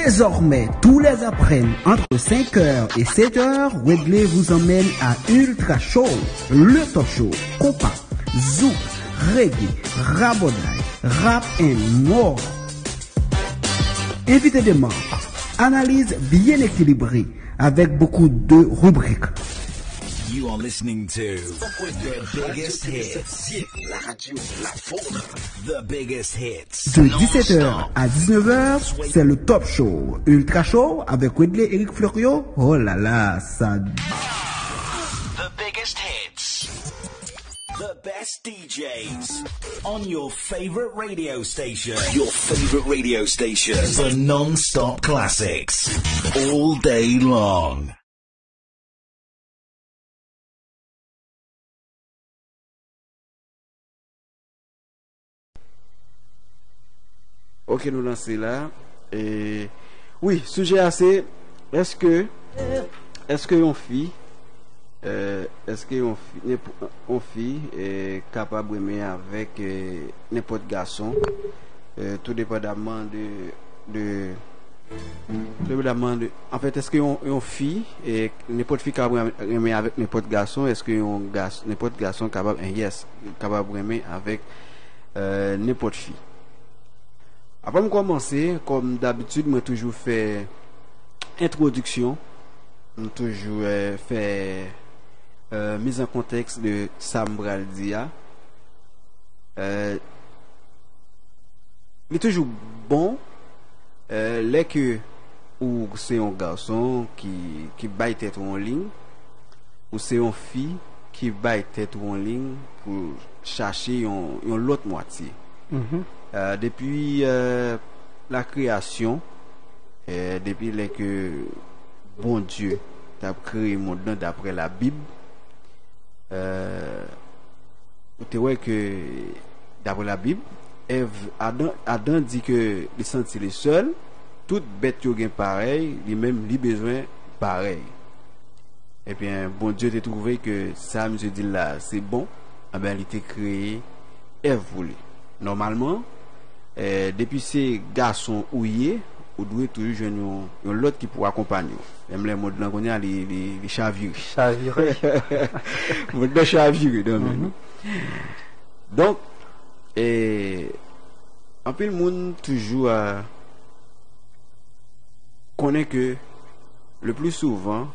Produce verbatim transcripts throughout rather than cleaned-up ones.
Désormais, tous les après-midi, entre cinq heures et sept heures, Wedley vous emmène à Ultra Show, le top show. Compas, zouk, reggae, raboday, rap and more. Invité de marque, analyse bien équilibrée, avec beaucoup de rubriques. You are listening to the biggest hits. La radio, la faune. The biggest hits. De dix-sept heures à dix-neuf heures, c'est le top show. Ultra Show avec Wedley Eric Fleuriot. Oh là là, ça. The biggest hits. The best D Js on your favorite radio station. Your favorite radio station. The non-stop classics. All day long. Ok, nou lanse la. E, wi, sijè a se, èske, èske yon fi, e, èske yon fi, nenp-, yon fi, e, kapab renmen avèk, e, nenpòt gason, e, tou depandamman de, de, tou depandamman de, anfèt, èske yon, yon fi, e, nenpòt fi kapab ren-, renmen avèk nenpòt gason, èske yon gas-, nenpòt gason kapab, e, yes, kapab renmen avèk, e, nenpòt fi. Avan m kòmanse, kòm dabitid, mwen toujou fè entwodiksyon, m toujou, e, fè, e, miz an kontèks de sa m pral di a. E, li toujou bon, e, lè ke ou se yon gason ki, ki bay tèt ou yon liy, ou se yon fi ki bay tèt ou yon liy pou chache yon, yon lòt mwatye. Mhm. E, depi, e, la kreyasyon, e, depi lè ke Bondye t ap kreye mond lan daprè Labib, e, ou te wè ke, daprè Labib, Èv, Adan, Adan di ke li santi li sèl, tout bèt yo gen parèy, li menm li bezwen parèy. Ebyen, Bondye te twouve ke sa misye di l la, se bon, ebyen, li te kreye Èv pou li. Nòmalman, e, depi se gason ou ye, ou dwe toujou jwenn yon, yon lòt ki pou akonpanye w. Menm lè mond lan kounye a, li, li, li chavire. Chavire. Mond lan chavire nan men nou. Mhm. Donk, e, anpil moun toujou, e, konnen ke le pli souvan,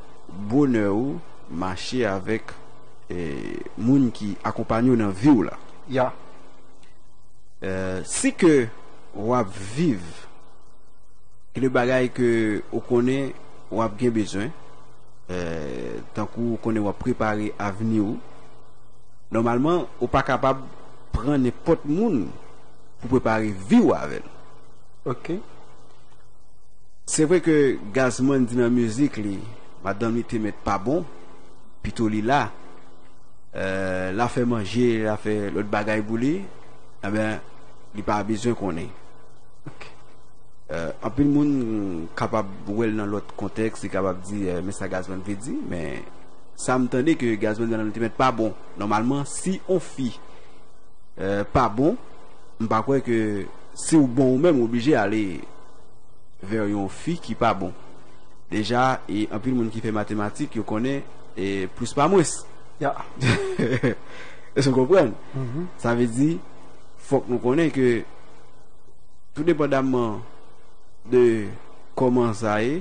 bonè ou mache avèk, e, moun ki akonpanye w nan vi w la. Ya. E, si ke w ap viv ki de bagay ke ou konnen w ap gen bezwen, e, tankou ou konnen w ap prepare avni ou, nòmalman, ou pa kapab pran nenpòt moun pou prepare vi w avè l. Ok. Se vre ke Gazman di nan mizik li, madanm li te mèt pa bon, pito li la, e, l ap fè manje, l ap fè lòt bagay pou li, enben, li pa bezwen konnen. Ok. E, anpil moun kapab wè l nan lòt kontèks, li kapab di, e, men sa Gazman vle di, men sa m tande ke Gazman di nan mizik li te mèt pa bon. Nòmalman, si on fi, e, pa bon, m pa kwè ke si w bon ou menm, ou oblije ale vè yon fi ki pa bon. Deja, e anpil moun ki fè matematik, yo konnen, e plis pa mwens. Ya. Èske w konprann? Mhm. Sa vle di, fòk nou konnen ke, tou depandamman de kòman sa ye,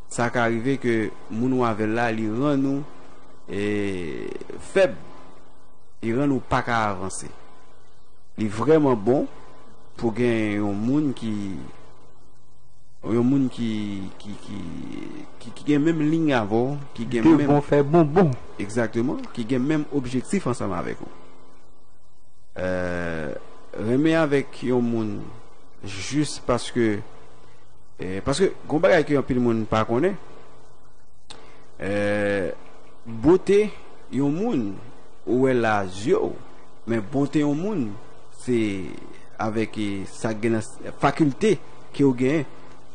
sa ka rive ke moun ou avè l la, li rann ou, e, fèb, li rann ou pa ka avanse. Li vrèman bon pou gen yon moun ki, yon moun ki, ki, ki, ki, ki gen menm liy avè w, ki gen de menm bon fè bon bon. Egzakteman, ki gen menm objektif ansanm avèk ou. E, renmen avèk yon moun jis paske, e, paske gon bagay ke anpil moun pa konnen, e, bote yon moun ou wè l a zye w, men bonte yon moun se avèk, e, sa k gen nan s-, fakilte ke w genyen.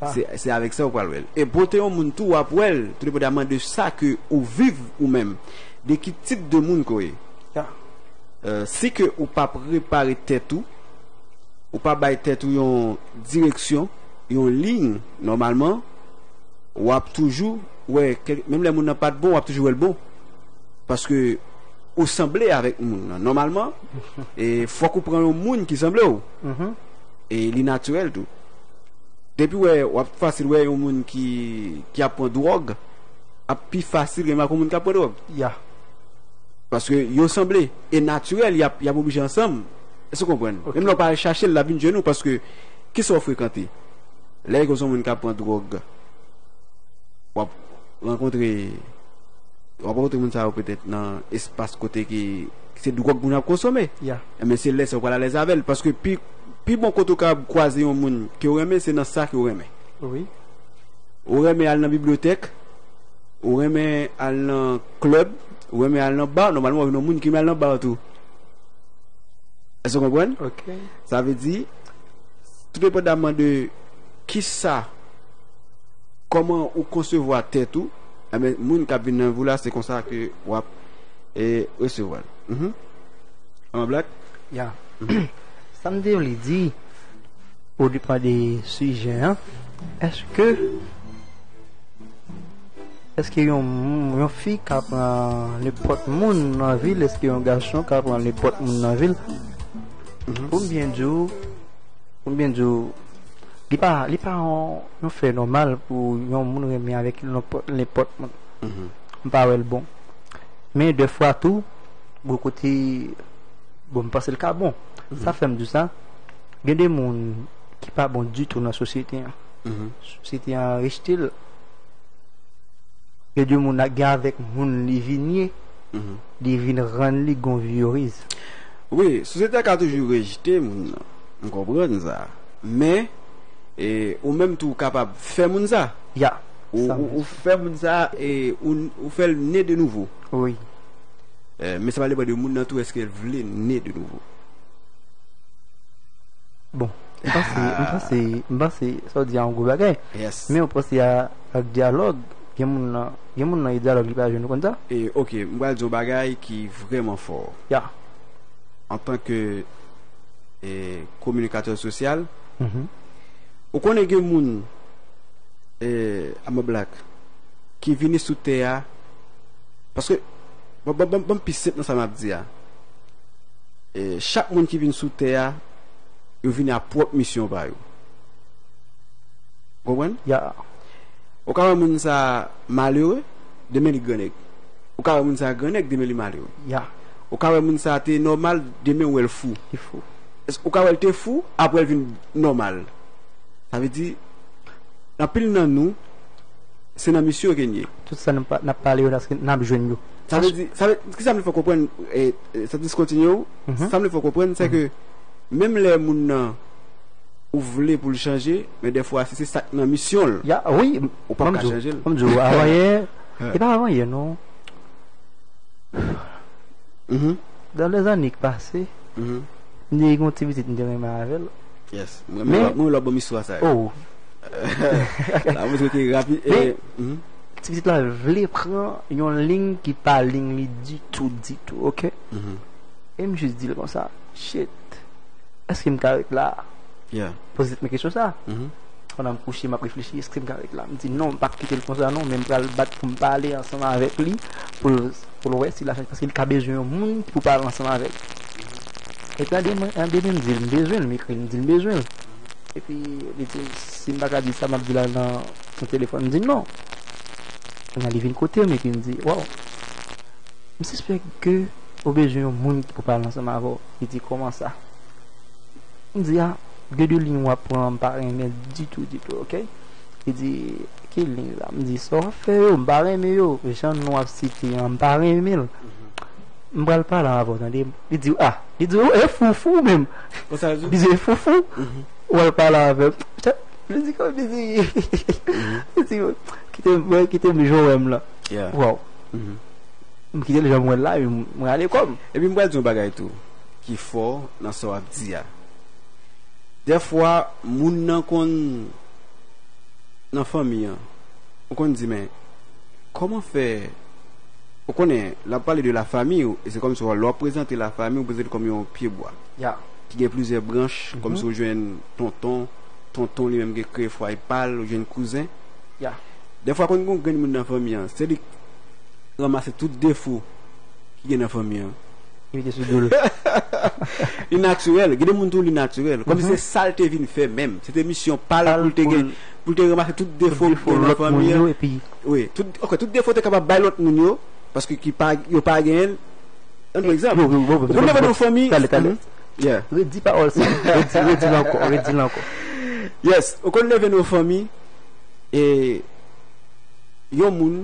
Ah. Se, se avèk sa ou pral wè l. E bonte yon moun tou, w ap wè l, tou depandamman de sa ke ou viv ou menm, de ki tip de moun ke w ye. Ya. E, si ke ou pa prepare tèt ou, ou pa bay tèt ou yon direksyon, yon liy, nòmalman, w ap toujou wè, kèl- menm lè moun nan pa t bon, w ap toujou wè l bon. Paske ou sanble avèk moun nan. Nòmalman, e fòk ou pran yon moun ki sanble w. E li natirèl tou. Depi wè, w ap fasil wè yon moun ki, ki ap pran dwòg, ap pi fasil renmen ak yon moun k ap pran dwòg. Ya. Paske yo sanble, e natirèl, y ap, y ap oblije ansanm. Èske w konprann? Ok. Menm lè w pa al chache l, l ap vin jwenn ou, paske kisa w frekante? Lè gen yon moun k ap pran dwòg, w ap rankontre, w ap rankontre moun sa yo petèt nan espas kote ki, ki se dwòg moun ap konsome. Ya. Enben, se lè sa w pral alèz avè l, paske pi, pi bon kote w kapab kwaze yon moun ke w renmen, se nan sa ke w renmen. Wi. Ou renmen al nan bibliyotèk, ou renmen al nan klèb, ou renmen al nan ba, nòmalman w ap vin yon moun ki renmen al nan ba tou. Èske w konprann? Ok. Sa vle di, tou depandaman de kisa, kòman ou konsevwa tèt ou, enben, moun k ap vin nan vi w la, se konsa ke w ap, e, resevwa l. Mhm. An blak? Ya. Mhm. Sa m te vle di, au départ de sijè an, èske, èske yon moun, yon fi ka pran nenpòt moun nan vi l, èske yon gason ka pran nenpòt moun nan vi l? Mhm. Pou m byen di w, pou m byen di w, li pa, li pa yon, yon fè nòmal pou yon moun renmen avèk nenpòt, nenpòt moun. Mhm. M pa wè l bon. Men dèfwa tou, bò kote, bon, m panse l ka bon. Mhm. Sa fè m di sa, gen de moun ki pa bon ditou nan sosyete an. Mhm. Sosyete an rejte l. Gen de moun ak, gen avèk moun li vin ye, mhm, li vin rann li gon vye riz. Wi, sosyete a ka toujou rejte moun nan. M konprann sa. Men, e, ou menm tou ou kapab fè moun sa. Ya, ou, sa ou, menm. Ou fè moun sa, e, ou, ou fè l ne de nouvo. Wi. E, men sa va depann de moun nan tou, èske l vle ne de nouvo. Bon, m panse, m panse, m panse sa w di a yon gwo bagay. Yes. Men w panse a, ak dyalòg, gen moun nan, gen moun nan e dyalòg li pa jwenn, ou konn sa? E, ok, m pral di yon bagay ki vrèman fò. Ya. Antanke, e, kominikatè sosyal, mhm, ou konnen gen moun, e, I'm a black, ki vini sou tè a, paske, ban, ban, ban, ban m pi senp nan sa m ap di a. E, chak moun ki vin sou tè a, yo vini a pwòp misyon pa yo. Konprann? Ya. Ou ka wè moun sa malere, demen li grannèg. Ou ka wè moun sa grannèg, demen li malere. Ya. Ou ka wè moun sa te nòmal, demen ou wè l fou. Li fou. Èske ou ka wè l te fou, apre l vin nòmal? Sa vle di, anpil nan nou, se nan misyon ke n ye. Tout sa n pa, n ap pale yo, n ap jwenn yo. Sa vle di, sa vle, kisa m vle fè w konprann, e, e, sa diskontinye w, mhm, sa m vle fè w konprann, se, mhm, ke menm lè moun nan, ou vle pou l chanje, men dèfwa, si se sa k nan misyon l, ya, wi, ou p ap ka chanje l. M di w, avan yè, e pa avan yè, non. Mhm. Dans les années passées, mhm, m te gen yon ti pitit m te renmen avè l. Yes. Mwen, mwen, mwen lòt bò istwa sa yo. Oh. La, mwen te rapid. Men, e, mhm, ti pitit la vle pran yon liy ki pa liy li ditou, ditou, ok? Mhm. E m jis di l konsa, shit, èske m ka ret la? Yeah. Poze tèt mwen kesyon sa. Mhm. Pandan m kouche, m ap reflechi, èske m ka ret la? M di non, m p ap kite l konsa non, men m pral bat pou m pale ansanm avèk li, pou l, pou l wè si l ap chanje, paske li ka bezwen yon moun pou pale ansanm avè l. Epi an demen, an demen, m di l m bezwen l, m ekri l, m di l m bezwen l. Epi li di si m pa ka di sa, m ap di l al nan, nan telefòn, m di non. Kounye a li vin kote m, epi m di, waw, m sispèk ke ou bezwen yon moun ki pou pale ansanm avè w. Li di, kòman sa? M di, a, gen de liy w ap pran, m pa renmen ditou, ditou, ok? Li di, ki liy la? M di, sa w ap fè yo, m pa renmen yo. Jan nou ap site an, m pa renmen l. M pral pale avè w, tande. Li di, a, li di, e fou, fou menm. Konsa l di? Li di, e fou, fou. Mhm. Ou pral pale avè m. Li di, kòm li di, mhm, li di, kite m, kite m jan w wè m la. Yeah. Waw. Mhm. M kite l jan m wè l la, epi m, m rale kò m. Epi m pral di yon bagay tou, ki fò nan sa w ap di a. Dèfwa, moun nan konn nan fanmi an, ou konn di, men, kòman fè, ou konnen, l ap pale de la famille, e se kòmsi lè w ap prezante la famille, ou prezante l kòm yon pyebwa. Ya. Ki gen plizyè branch, mhm, kòmsi w jwenn tonton, tonton li menm gen kreye fwa epa l, ou jwenn kouzen. Ya. Dèfwa konn gen yon grenn moun nan fanmi an, se li k ranmase tout defo ki gen nan fanmi an. Li mete sou do l. Li natirèl. Gen de moun tou, li natirèl. Kòmsi se sa l te vin fè menm. Se te misyon pa l pou l te gen, pou l te ranmase tout defo ki gen nan fanmi an. Wi, tout, ok, tout defo te kapab bay lòt moun yo, paske ki pa, yo pa genyen l. Ann pran egzanp. Ou konn leve nan yon fanmi. Talè, talè. Yeah. Redi pawòl sa. Redi, redi l ankò, redi l ankò. Yes, ou konn leve nan yon fanmi, e yon moun,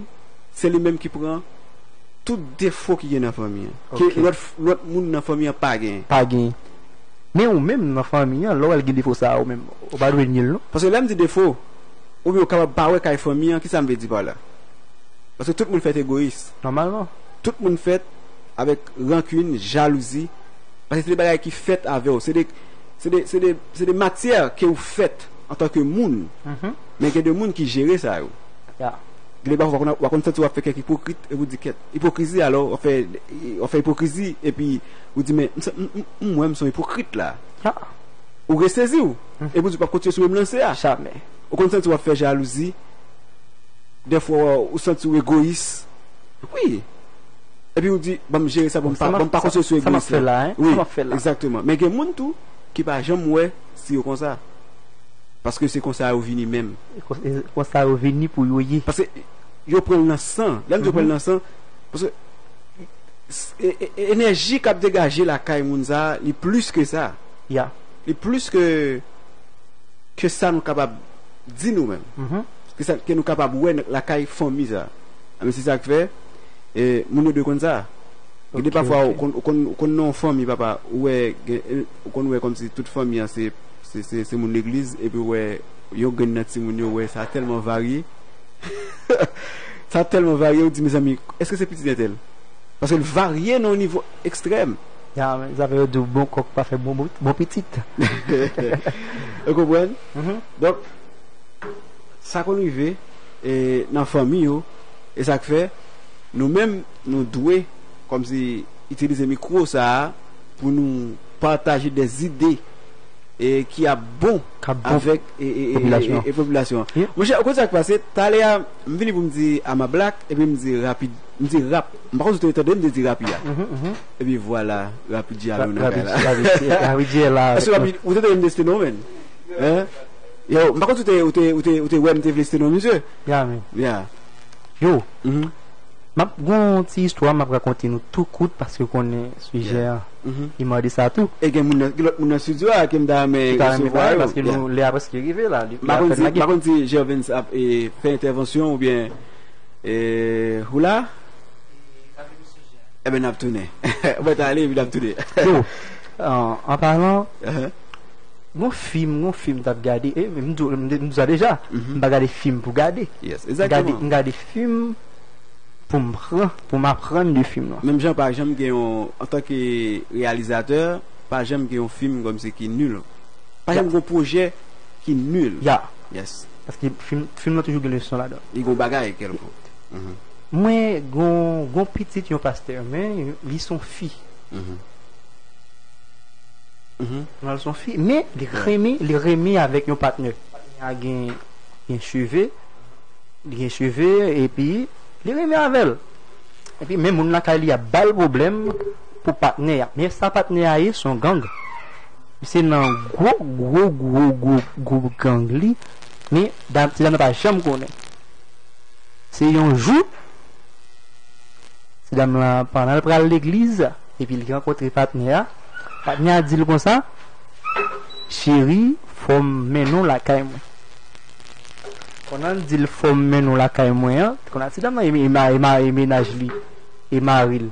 se li menm ki pran tout defo ki gen nan fanmi an. Ke lòt, lòt moun nan fanmi an pa gen. Pa gen. Men ou menm nan fanmi an, lè w wè l gen defo sa a, ou menm, ou pa dwe nye l, non. Paske lè m di defo, oubyen ou kapab pa wè kay fanmi an, kisa m vle di pa la? Paske tout moun fèt egoyis. Nòmalman. Tout moun fèt avèk rankin, jalouzi. Paske se de bagay ki fèt avè w. Se de, se de, se de, se de matyè ke ou fèt antanke moun. Men gen de moun ki jere sa yo. Ya. Gen de pafwa w a konn, w a konn santi w ap fè kèk ipokrit, epi w di kèt. Ipokrizi, alò, w ap fè, w ap fè ipokrizi, epi ou di, men, m, m, m, m wè m se yon ipokrit la. Ya. Ou resezi w. Epi w di w p ap kontinye sou menm lanse a. Jamè. Ou konn santi w ap fè jalouzi. Dèfwa, ou santi w egoyis. Wi. Epi ou di, ban m jere sa, ban m pa, ban m pa kontinye sou egoyis la. Wi, egzakteman. Men gen moun tou ki pa janm wè si yo konsa. Paske se konsa yo vini menm. E kon-, e konsa yo vini pou yo ye. Paske yo pran l nan san. Lè m di yo pran l nan san, paske s-, e, e, e, enèji k ap degaje lakay moun sa a, li plis ke sa. Ya. Li plis ke, ke sa nou kapab di nou menm. Ke sa, ke nou kapab wè nan, lakay fanmi sa a. Men se sa k fè, e, moun yo dwe konn sa. Gen de pafwa, ou konn, ou konn, ou konn nan yon fanmi, papa, ou wè, gen, e, ou konn wè kòmsi tout fanmi an se, se, se, se moun legliz, epi ou wè yon grenn nan timoun yo, ou wè sa tèlman varye. Sa tèlman varye, ou di, mezanmi, èske se pitit entèl? Paske l varye nan yon nivo ekstrèm. Ya, men sa fè yo di w bon kòk pa fè bon, bon, bon pitit. Ou konprann? Donk, sa konn rive, e, nan fanmi yo, e sa k fè, nou menm, nou dwe, kòmsi, itilize mikwo sa a pou nou pataje de zide, e ki ap bon avèk, e, e, e, popilasyon an. Monchè, ou konn sa k pase? Talè a, m vini pou m di I'm a black, epi m di rapid, m di rap. M pa konn si w te tande m te di rapi a. Epi vwala, Rapi G ale nan kay la. Rapi G la. Èske Rapi, ou te tande m te site non, men? Hein? Yo, m pa konn si w te, ou te, ou te, ou te wè m te vle site non, misye. Ya, men. Ya. Yo. M ap gon ti istwa m ap rakonte nou tou kout paske w konnen sijè an. Li mande sa tou. E gen moun nan, gen lòt moun nan estidyo a ke m ta renmen resevwa yo. Paske nou, lè a prèske rive la. M pa konn si, m pa konn si Gervens ap, e, fè entèvansyon oubyen, e, ou la? Ebyen, n ap tounen. Mwen ta ale, epi n ap tounen. Yo, an, an palan, gon fim, gon fim m t ap gade. E, m di w, m di, m di w sa deja. M pa gade fim pou gade. Yes, egzakteman. M gade, m gade fim pou m pran, pou m aprann de fim lan. Menm jan pa janm gen yon, antanke reyalizatè, pa janm gen yon fim kòmsi ki nil. Pa janm gen yon pwojè ki nil. Ya. Yes. Paske fim, fim lan toujou gen leson ladan. Li gon bagay kèlkonk. Mwen gon, gon pitit yon pastè, men li son fi. Mwen son fi, men li renmen, li renmen avèk yon patnè. Patnè a gen, gen cheve, li gen cheve, epi li renmen avè l. Epi men moun lakay li ap ba l pwoblèm pou patnè a. Men sa patnè a ye, se yon gang. Misye nan gwo, gwo, gwo, gwo, gwo gang li. Men dam, ti dam nan pa janm konnen. Se yon jou, ti dam lan, pandan l pral legliz, epi li rankontre patnè a, patnè a di l konsa, cheri, fò m mennen w lakay mwen. Pandan l di l fò m mennen w lakay mwen an, kounye a ti dam nan e, e, e, e mennaj li, e mari l.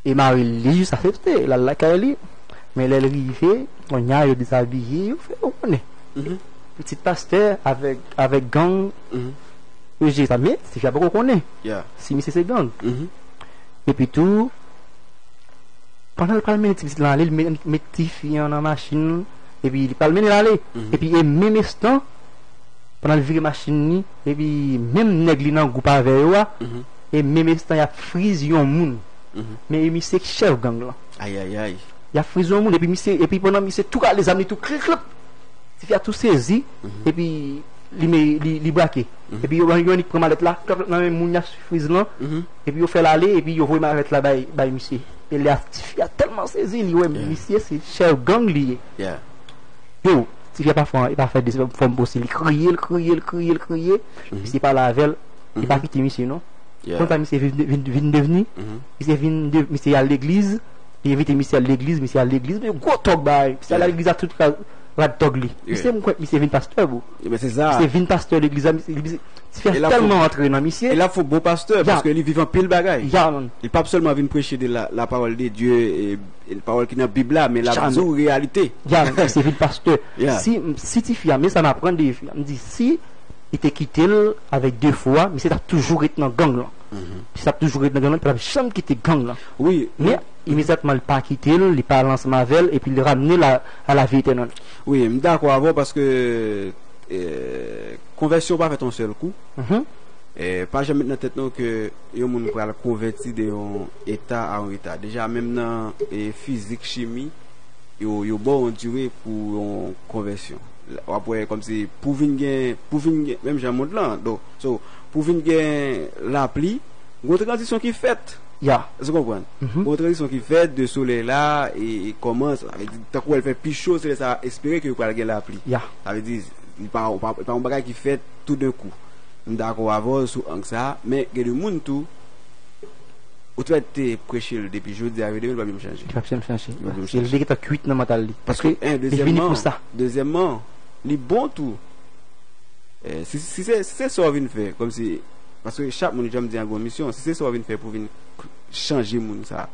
E mari l, li jis aksepte, l al lakay li. Men lè l rive, kounye a yo dezabiye, yo fè, ou konnen. Pitit pastè avèk, avèk gang, yo jere sa. Men, tifi a poko konnen si misye se gang. Epi tou, pandan l pral mennen ti pitit lan ale, li met, met tifi an nan machin, epi li pral mennen l ale. Epi e menm estan, pandan l vire machin li, epi menm nèg li nan gwoup avè yo a, e menm estan y ap friz yon moun. Men e misye k chèf gang lan. Ayayay. Y ap friz yon moun, epi misye, epi pandan misye tou rale zam li tou krik krik. Tifi a tou sezi, epi li, me- li, li brake. Epi yo, yo annik pran malèt la, klap klap nan men moun y ap swiv friz lan, epi yo fè l ale, epi yo voye malèt la bay, bay misye. E lè a, tifi a tèlman sezi, li wè misye se chèf gang li ye. Yo, tifi a pa fè, li pa fè de fòm posib. Li kriye, l kriye, l kriye, l kriye. Misye pale avè l, li pa kite misye non. Konn sa misye vin, vin, vin devni? Misye vin de, misye al legliz, li envite misye al legliz, misye al legliz, men gwo tòg bagay. Misye al legliz ak tout rad, rad tòg li. Misye, m kwè misye vin pastè, bro. Misye vin pastè legliz la, misye, misye, tifi a tèlman antre nan misye. E l ap fè bon pastè, paske li viv anpil bagay. Li p ap sèlman vin preche de la, la parole de Dieu, e, e pawòl ki nan Bib la, men l ap di w reyalite. Ya, men misye vin pastè. Si, si tifi a, men sa m aprann de fi a, m di, si li te kite l avèk defo a, misye t ap toujou ret nan gang lan. Misye t ap toujou ret nan gang lan, li pa t ap janm kite gang lan. Men imedyatman li pa kite l, li pa al ansanm avè l, epi li ramne l a, a lavi etènèl. Wi, m dakò avè w paske, e, konvèsyon pa fèt yon sèl kou. E, pa janm met nan tèt nou ke yon moun pral konvèti de yon eta a yon eta. Deja, menm nan, e, fizik, chimi, yo, yo ba w yon dire pou yon konvèsyon. W ap wè kòmsi pou vin gen, pou vin gen, menm jan mond lan, donk, so, pou vin gen lapli, gon tranzisyon ki fèt. Ya. Èske w konprann? Gon tranzisyon ki fèt de solèy la, e, e kòman, sa vle di, tankou wè l fè pi cho, se lè sa espere ke pral gen lapli. Ya. Sa vle di, li pa, pa, pa yon bagay ki fèt toudenkou. M dakò avè w sou ang sa, men gen de moun tou, ou t fèt te preche l depi jodi a rive demen, li p ap janm chanje. Li p ap janm chanje. Li p ap janm chanje. Li gentan kwit nan mantal li. Paske, en, li vini pou sa. Dezyèmman, li bon tou. Eh, si, si se, si se sa w vin fè, kòmsi, paske chak moun, jan m di an, gen yon misyon, si se sa w vin fè pou vin k-, chanje moun sa,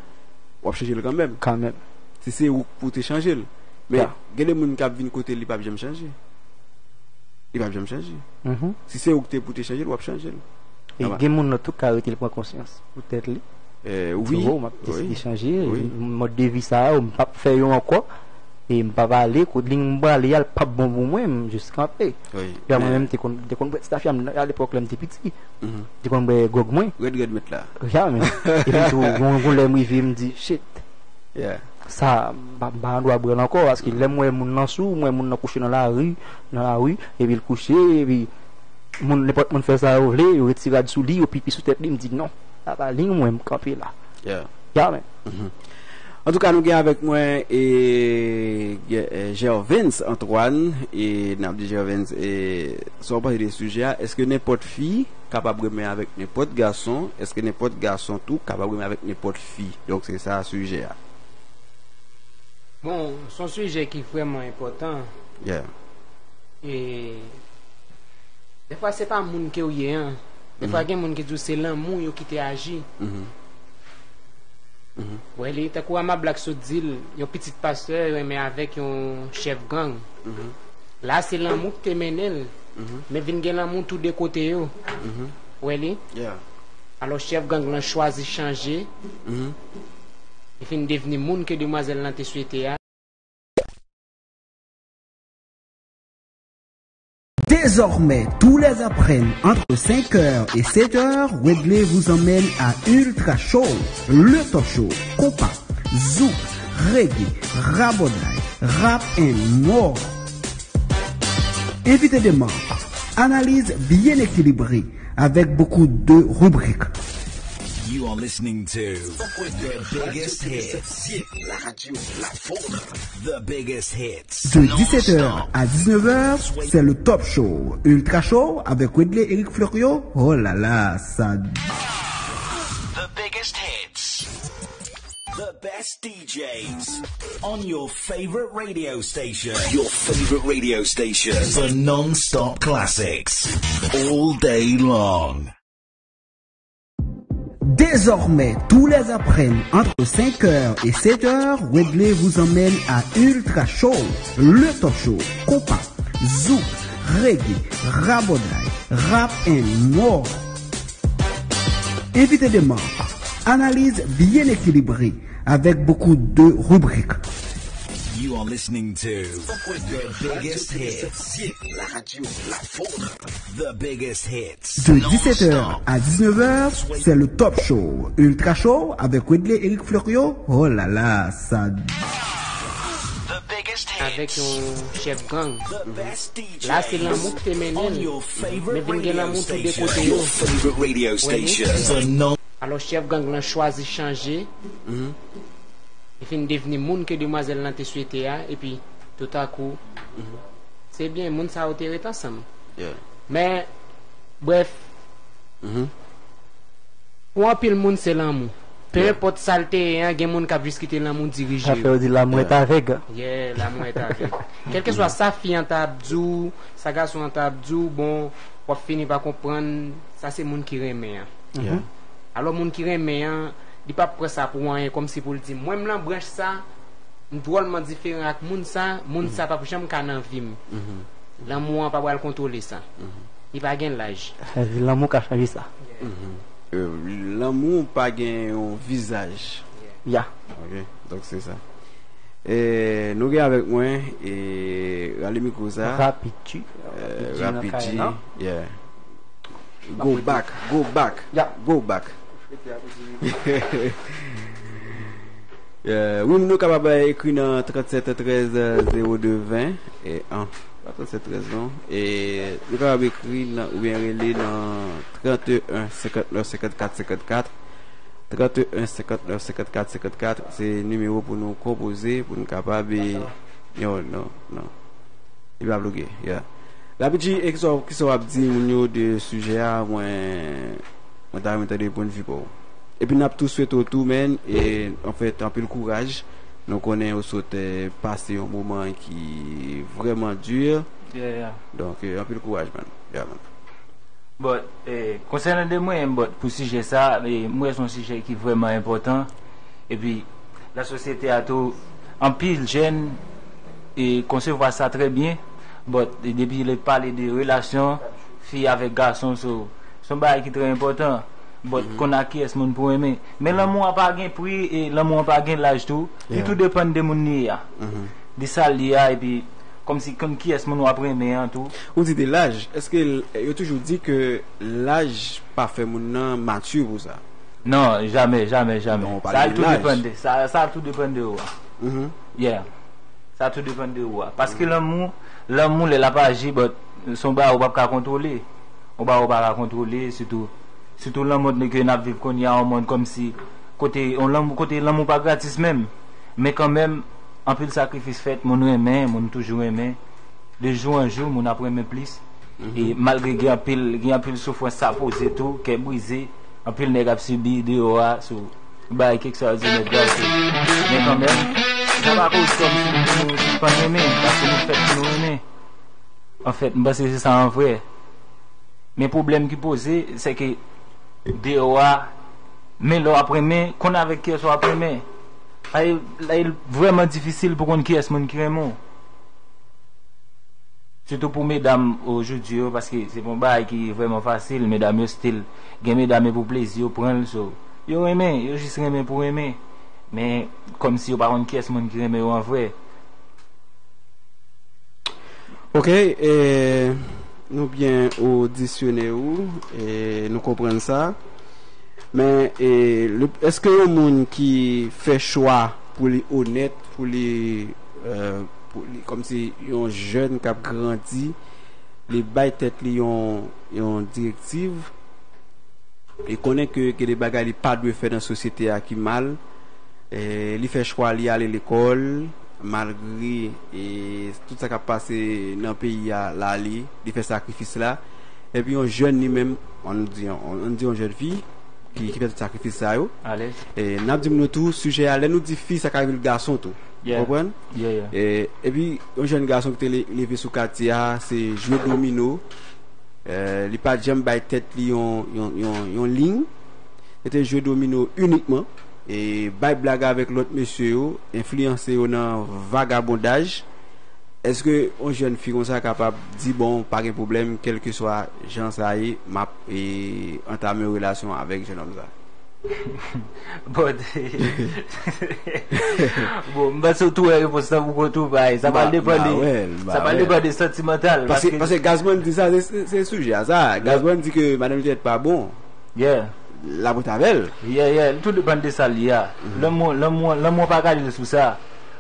w ap chanje l kanmenm. Kanmenm. Si se ou k pou te chanje l. Men, gen de moun k ap vin kote li p ap janm chanje. Li p ap janm chanje. Si se ou k te pou te chanje l, w ap chanje l. E gen moun nan tou ka rete l pran konsyans pou tèt li. Eh, wi. Di, "Oh, m ap deside chanje, mòd de vi sa a, m p ap fè yo ankò. E m p ap ale, kote li m prale a, l p ap bon pou mwen, m jis kanpe." Ya, mwen menm, te konn, te konn bwè ti tafya, m, a lepòk, lè m te piti. Te konn bwè gwòg mwen. Rèd, rèd, mèt la. Ya, men. Epi tou, gon, gon lè m rive, m di, "Shit." Sa, m pa, m pa gen dwa bwè l ankò, paske lè m wè moun nan sou, m wè moun nan kouche nan lari, nan lari, epi l kouche, epi moun, nenpòt moun fè sa yo vle, yo retire rad sou li, yo pipi sou tèt li, m di, "Non, sa pa liy mwen, m kanpe la." Ya, men. Antouka, nou gen avèk mwen, e, gen, e, Gervens Antoine, e n ap di Gervens, e, sa w panse de sijè a? Èske nenpòt fi kapab renmen avèk nenpòt gason, èske nenpòt gason tou kapab renmen avèk nenpòt fi? Donk, se sa sijè a. Bon, se yon sijè ki vrèman enpòtan. E, dèfwa, se pa moun ke w ye an. Dèfwa, gen moun ki di w se lanmou yo ki te aji. Ou wè li, tankou Ama Black sot di l, yon pitit pastè renmen avèk yon chèf gang. La, se lanmou ki te mennen l. Men vin gen lanmou tou de kote yo. Ou wè li? Alò, chèf gang lan chwazi chanje. Li fin devni moun ke demwazèl lan te swete a. Désormais, tous les après-midi, entre cinq heures et sept heures, Wedley vous emmène à Ultra Show, le top show. Compas, zouk, reggae, raboday, rap and more. Invité de marque, analyse bien équilibrée, avec beaucoup de rubriques. You are listening to the biggest hits. La radio, la faune. The biggest hits. De dix-sept heures à dix-neuf heures, c'est le top show. Ultra Show avec Wedley Eric Fleuriot. Oh là là, ça. The biggest hits. The best D Js on your favorite radio station. Your favorite radio station. The non-stop classics. All day long. Désormais, tous les après-midi, entre cinq heures et sept heures, Wedley vous emmène à Ultra Show, le top show. Compas, zouk, reggae, raboday, rap and more. Invité de marque, analyse bien équilibrée, avec beaucoup de rubriques. You are listening to the biggest hits. La radio, la faune. The biggest hits. De dix-sept heures à dix-neuf heures, c'est le top show. Ultra Show avec Wedley Eric Fleuriot. Oh là là, ça. The biggest avèk yon chèf gang. La, se lanmou ki te mennen l. Men vin gen lanmou tou de kote yo. Wè nou? Alò, chèf gang lan chwazi chanje. Li fin devni moun ke demwazèl lan te swete a, epi toutakou, se byen, moun sa yo te ret ansanm. Men, brèf, pou anpil moun, se lanmou. Pe enpòt sa l te ye an, gen moun k ap jis kite lanmou dirije yo. Sa fè yo di l'amour est aveugle. Yeah, l'amour est aveugle. Kèlkeswa sa fi an ta ap di w, sa gason an ta ap di w, bon, w ap fini pa konprann, sa se moun ki renmen an. Alò, moun ki renmen an, li p ap pran sa pou anyen, kòmsi pou l di, mwen, m nan branch sa, m dwòlman diferan ak moun sa, moun sa p ap janm ka nan vi m. Lanmou an pa pral kontwole sa. Li pa gen laj. Sa vle di lanmou ka chanje sa. Lanmou pa gen yon vizaj. Ya. Ok, donk se sa. E nou gen avèk mwen e rale mikwo sa. Rapidji. Rapidji. Yeah. Go back, go back, go back. Wi, nou kapab ekri nan tranntsèt trèz zewo de ven. E, an, pa tranntsèt trèz non. E nou kapab ekri nan, oubyen rele nan trannteyen senkantnèf senkantkat senkantkat. Trannteyen senkantnèf senkantkat senkantkat, se nimewo pou nou konpoze, pou nou kapab, e, non, non, non. Li pa bloke, yeah. Rapidji, e kisa, kisa w ap di moun yo de sijè a, mwen, mwen ta renmen tande pwennvi pa w. Epi n ap tou swete w tou, man, e, anfèt, anpil kouraj. Nou konnen ou sot pase yon moman ki vrèman di. Donk, anpil kouraj, man. Yeah, man. Bon, e, konsènan de mwen, bon, pou sijè sa, e, m wè se yon sijè ki vrèman enpòtan. Epi, lasosyete a tou, anpil jèn e konsevwa sa trè byen. Bon, e depi lè pale de relasyon fi avèk gason, so, se yon bagay ki trè enpòtan. Bon, konn ak kiyès moun pou renmen. Men lanmou an pa gen pri e lanmou an pa gen laj tou. Li tou depann de moun li ye a. De sa l ye a, epi kòmsi konn kiyès moun w ap renmen an tou. Ou di de laj, èske yo toujou di ke laj pa fè moun nan mati pou sa? Non, jamè, jamè, jamè. Sa tou depann de, sa, sa tou depann de ou a. Yeah. Sa tou depann de ou a. Paske lanmou, lanmou lè l ap aji, but se yon bagay ou p ap ka kontwole. Yon bagay ou pa ka kontwole, sitou, sitou nan mond ke n ap viv kounye a, yon mond kòmsi kote yon lanmou, kote lanmou pa gratis menm. Men kanmenm, anpil sakrifis fèt, moun renmen, moun toujou renmen. De jou an jou, moun ap renmen plis. E malgre gen anpil, gen anpil soufrans sa poze tou, kè brize, anpil nèg ap sibi deyò a, so, bay kèk sa yo di nèg grav tou. Men kanmenm, sa pa koz kòmsi nou sispann renmen, paske nou fèt pou nou renmen. Anfèt, m panse se sa an vrè. Men pwoblèm ki poze, se ke deyò a, men lè w ap renmen, konn avèk kiyès w ap renmen. Sa e, sa e vrèman difisil pou konn kiyès moun ki renmen w. Sitou pou medam ojodi yo, paske se pa yon bagay ki vrèman fasil, medam yo still, gen medam e pou plezi yo pran l, so, yo renmen, yo jis renmen pou renmen. Men, kòmsi yo pa konn kiyès moun ki renmen yo an vrè. Ok, e, nou byen odisyone ou, e, nou konprann sa. Men, e, le, èske yon moun ki fè chwa pou li onèt, pou li, e, pou li, kòmsi yon jèn k ap grandi, li bay tèt li yon, yon direktiv, li konnen ke gen de bagay li pa dwe fè nan sosyete a ki mal, e, li fè chwa li ale lekòl, malgre, e, tout sa k ap pase nan peyi a, l ale, li fè sakrifis la. Epi yon jèn li menm, ann di, ann di yon jèn fi, ki, ki fè tout sakrifis sa yo. E, n ap di moun yo tou, sijè a, lè nou di fi, sa ka rive l gason tou. Ou konprann? E, epi, yon jèn gason ki te le, leve sou katye a, se jwe domino. E, li pa t janm bay tèt li yon, yon, yon, yon liy. Li te jwe domino inikman. E, bay blag avèk lòt mesye yo, enfliyanse yo nan vagabondaj. Èske yon jèn fi konsa kapab di, bon, pa gen pwoblèm, kèlkeswa jan sa ye, m ap, e, antame yon relasyon avèk jennonm sa? Bon, bon, m panse w tou wè repons lan pou kont ou, bay. Sa pral depann de, sa pral depann de santimantal. Paske, paske Gazman di sa, se, se, se sijè a, sa. Gazman di ke madanm Juliette pa bon. Yeah. L ap ret avè l. Yeah, yeah. Li tou depann de sa l ye a. Lanmou, lanmou, lanmou an pa gade l sou sa.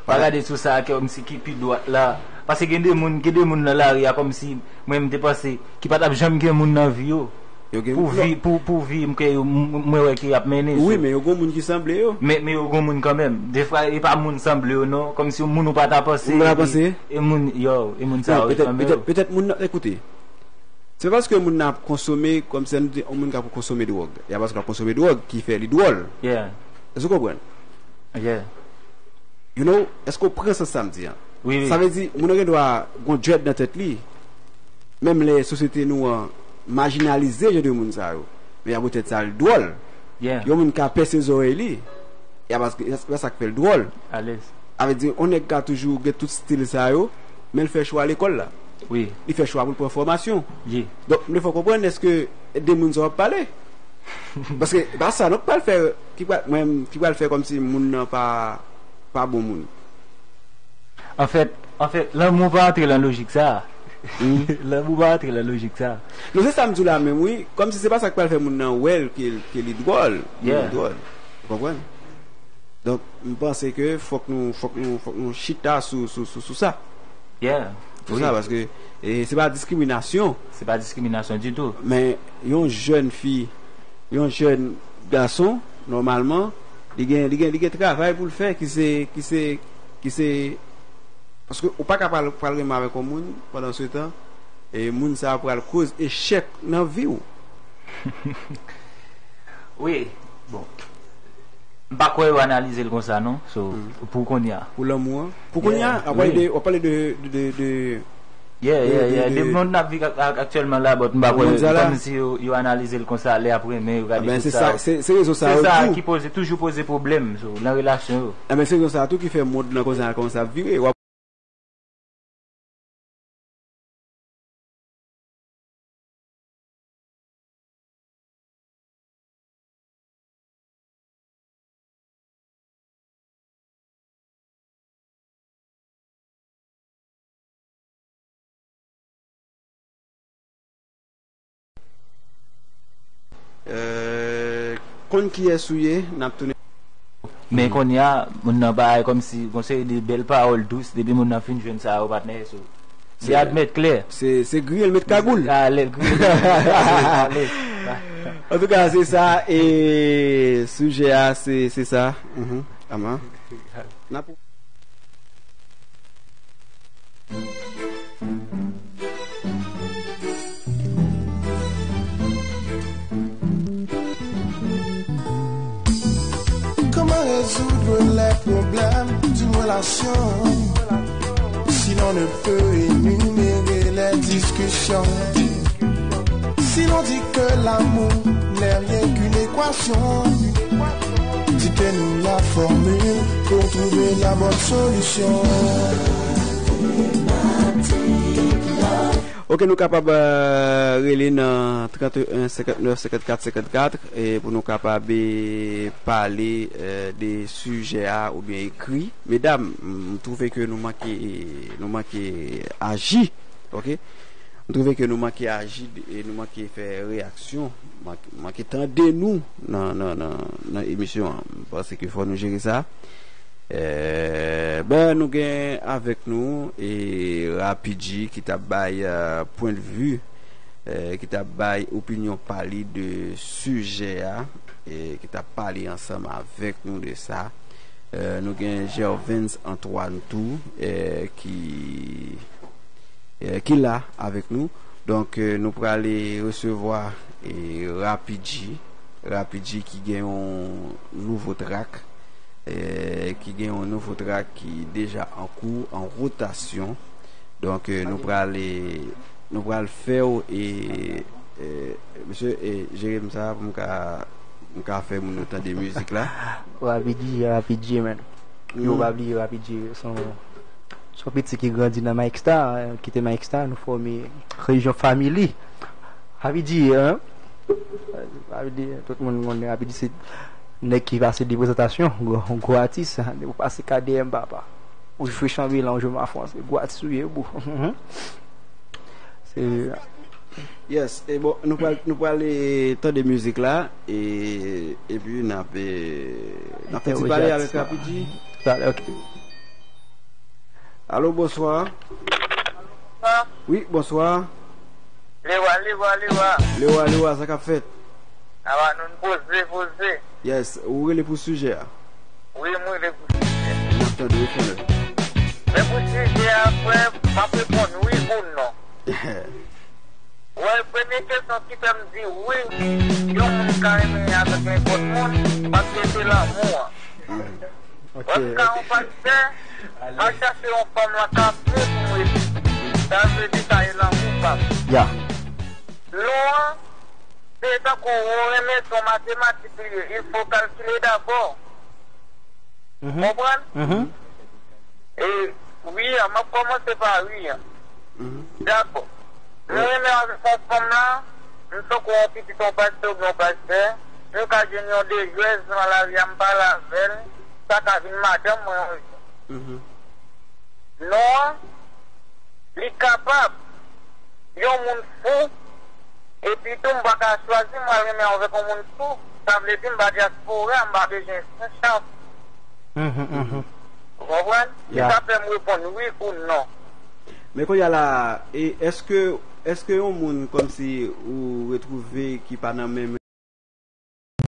Pa gade sou sa kòmsi ki pi dwat la. Paske gen de moun, gen de moun nan lari a kòmsi mwen m te panse ki pa t ap janm gen moun nan vi yo. Yo gen Pou non. vi, pou, pou vi m ke yo, m- mwen wè ke y ap mennen. Wi, So, men yo gen moun ki sanble yo. men, men yo gen moun kanmenm. Defwa, e pa moun sanble yo non. Kòmsi moun ou pa ta panse. Ou pa ta panse? E, e moun, yo, e moun sa Non, yo petèt, kanmenm. petèt, petèt moun nan, ekoute. Se paske moun nan ap konsome, kòmsi nou di, yon moun k ap konsome dwòg. E a paske l ap konsome dwòg ki fè li dwòl. Yeah. Èske w konprann? Yeah. You know, èske w pran sans sa m di an? Wi, wi. Sa vle di, moun nan gen dwa gon dread nan tèt li. Menm lè sosyete nou an majinalize jan de moun sa yo. Men y a poutèt sa l dwòl. Yeah. Yon moun ka pèse zòrèy li. E a paske, e a sa k fè l dwòl. Alèz. Sa vle di, yon nèg ka toujou gen tout stil sa yo, men l fè chwa lekòl la. Wi. Li fè chwa pou l pran fòmasyon. Ye. Donk, m vle fè w konprann èske de moun sa w ap pale. Paske, pa sa, nou pral fè, ki pral, mwen, ki pral fè kòmsi moun nan pa, pa bon moun. Anfèt, anfèt, lanmou pa antre lan lojik sa. Hmm. Lanmou pa antre lan lojik sa. Non, se sa m di w la menm, wi. Kòmsi se pa sa k pral fè moun nan wè l ke, ke li dwòl. Li Yeah. dwòl. Ou konprann? Donk, m panse ke fòk nou, fòk nou, fòk nou chita sou, sou, sou, sou sa. Yeah. Sou Wi. sa, paske, e, se pa diskriminasyon. Se pa diskriminasyon ditou. Men yon jèn fi, yon jèn gason, nòmalman, li gen, li gen, li gen travay pou l fè ki se, ki se, ki se, paske ou pa ka pral, pral renmen avèk yon moun pandan se tan, e moun sa a pral koz echèk nan vi w. Wi, bon. M pa kwè yo analize l konsa, non. So, Hmm. pou kounye a. Pou lanmou an. Pou kounye a, Yeah, w ap pale wi. de, w ap pale de, de, de, de, Yeah, de, yeah, de, yeah. de Depi moun ap viv ak, ak, aktyèlman la, but m pa de kwè moun yo, sa la. kòmsi yo, yo analize l konsa, lè ap renmen, yo gade Enben, tout se sa sa, yo. se, se rezon sa Se yo sa tou. ki poze, toujou poze pwoblèm, so, nan relasyon yo. Enben, se rezon sa tou ki fè mond lan konsa, kòmanse ap vire. W ap Euh, konn kiyès ou ye, n ap tounen. Men kounye a, moun nan pa kòmsi, gon seri de bèl pawòl dous, depi moun nan fin jwenn sa yo, patnè, so, li Se, admèt klè. se, se griye l met kagoul. A, lè l griye l met kagoul, ale. Antouka, se sa, e sijè a, se, se sa. Mhm. Ama. N ap Comment résoudre les problèmes d'une relation si l'on ne peut énumérer les discussions? Si l'on dit que l'amour n'est rien qu'une équation, dites-nous la formule pour trouver la bonne solution. Ok, nou kapab, euh, rele nan trente et un cinquante-neuf cinquante-quatre cinquante-quatre, e pou nou kapab, e, pale, euh, de sijè a oubyen ekri. Medam, m twouve ke nou manke, nou manke aji, ok? M twouve ke nou manke aji e nou manke fè reyaksyon, manke, manke tande nou nan, nan, nan, nan emisyon an. M panse ke fò nou jere sa. Eh, ben, nou gen avèk nou, e, Rapidji ki t ap bay, eh, pwendvi, eh, ki t ap bay opinyon pa li de sijè a, e ki t ap pale ansanm avèk nou de sa. Eh, nou gen Gervens Antoine tou, eh, ki, eh, ki la avèk nou. Donk, eh, nou prale resevwa, eh, Rapidji, Rapidji ki gen yon nouvo trak, eh, ki gen yon nouvo trak ki deja an kou, an wotasyon. Donk, eh, nou prale, nou pral fè w, e, e, mesye, e, jere m sa pou m ka, m ka fè moun yo tande mizik la. Rapidji, Rapidji, man. Yo pa bliye Rapidji, se yon, se yon piti ki grandi nan Mike Star, eh, kite Mike Star, nou fòme Rejyon Family. Rapidji, hein? Rapidji, tout moun konnen Rapidji se nèg ki pase de prezantasyon, gwo, gwo atis, depi w pase K D M papa. Ou jwe chanbelan, ou jwe mafwans, gwo atis ou ye, bro. Se Yes, e bon, nou pral, nou pral, e, tande mizik la, e, epi n ap, e, n ap fè ti pale avèk Rapidji. Talè, ok. Alo, bonswa. Wi, bonswa. Lewa, lewa, lewa. Lewa, lewa, sa k ap fèt? Aba, nou poze, poze. Yes, ou rele pou sijè a? Wi, m rele pou sijè. M ap tande w, frè. Men pou sijè a, frè, m ap reponn wi ou non. Wè, premye kesyon ki fè m di wi, yon moun ka renmen avèk nenpòt moun, paske se lanmou an. Ok, wè, m ka yon pastè, al chache yon fanm lan k ap vle pou mwen. Sa vle di sa e lanmou, pap. Ya. Non an, se tankou ou renmen, se yon matematik li ye, il faut calculer d'abord. Konprann? E wi an, m ap kòmanse pa wi an. Dakò. Mwen renmen avèk yon fanm la, m tankou yon pitit yon pastè oubyen yon pastè, m ka jwenn yon dejwèz nan lari a, m pale avè l, sa ka vin madanm mwen yon jou. Non an, li kapab yon moun fou, epi tou m pa ka chwazi m al renmen avèk yon moun fou, sa vle di m pa dyaspora, m pa bezwen chans. Ou konprann? Se sa fè m reponn wi ou non. Men kounye a la, e èske, èske yon moun kòmsi ou retwouve ki pa nan menm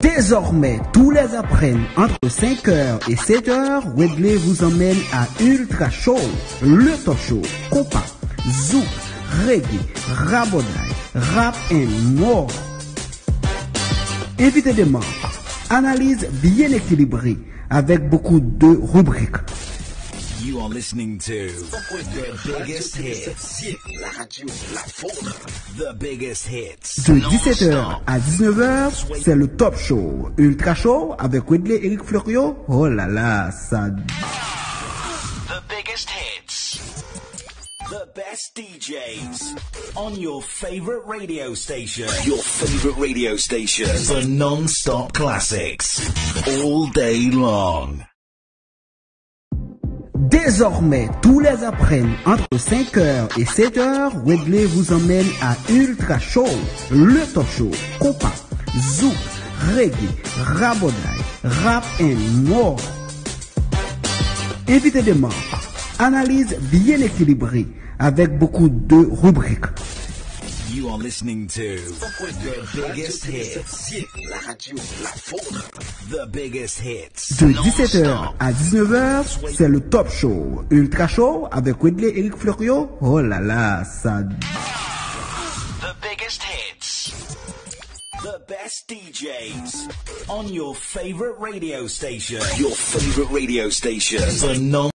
Désormais, tous les après-midi, entre cinq heures et sept heures, Wedley vous emmène à Ultra Show, le top show, compas, zouk, reggae, raboday, rap and more. Invité de marque, analyse bien équilibrée, avec beaucoup de rubriques. You are listening to the biggest hits. La radio, la faune. The biggest hits. De dix-sept heures à dix-neuf heures, c'est le top show. Ultra Show avec Wedley Eric Fleuriot. Oh là là, ça. The biggest hits. The best D Js on your favorite radio station. Your favorite radio station. The non-stop classics. All day long. Désormais, tous les après-midi, entre cinq heures et sept heures, Wedley vous emmène à Ultra Show, le top show, compas, zouk, reggae, raboday, rap and more. Invité de marque, analyse bien équilibrée, avec beaucoup de rubriques. You are listening to the biggest hits. La radio, la faune. The biggest hits. De dix-sept heures à dix-neuf heures, c'est le top show. Ultra Show avec Wedley Eric Fleuriot. Oh là là, ça. The biggest hits. The best D Js on your favorite radio station. Your favorite radio station. The non-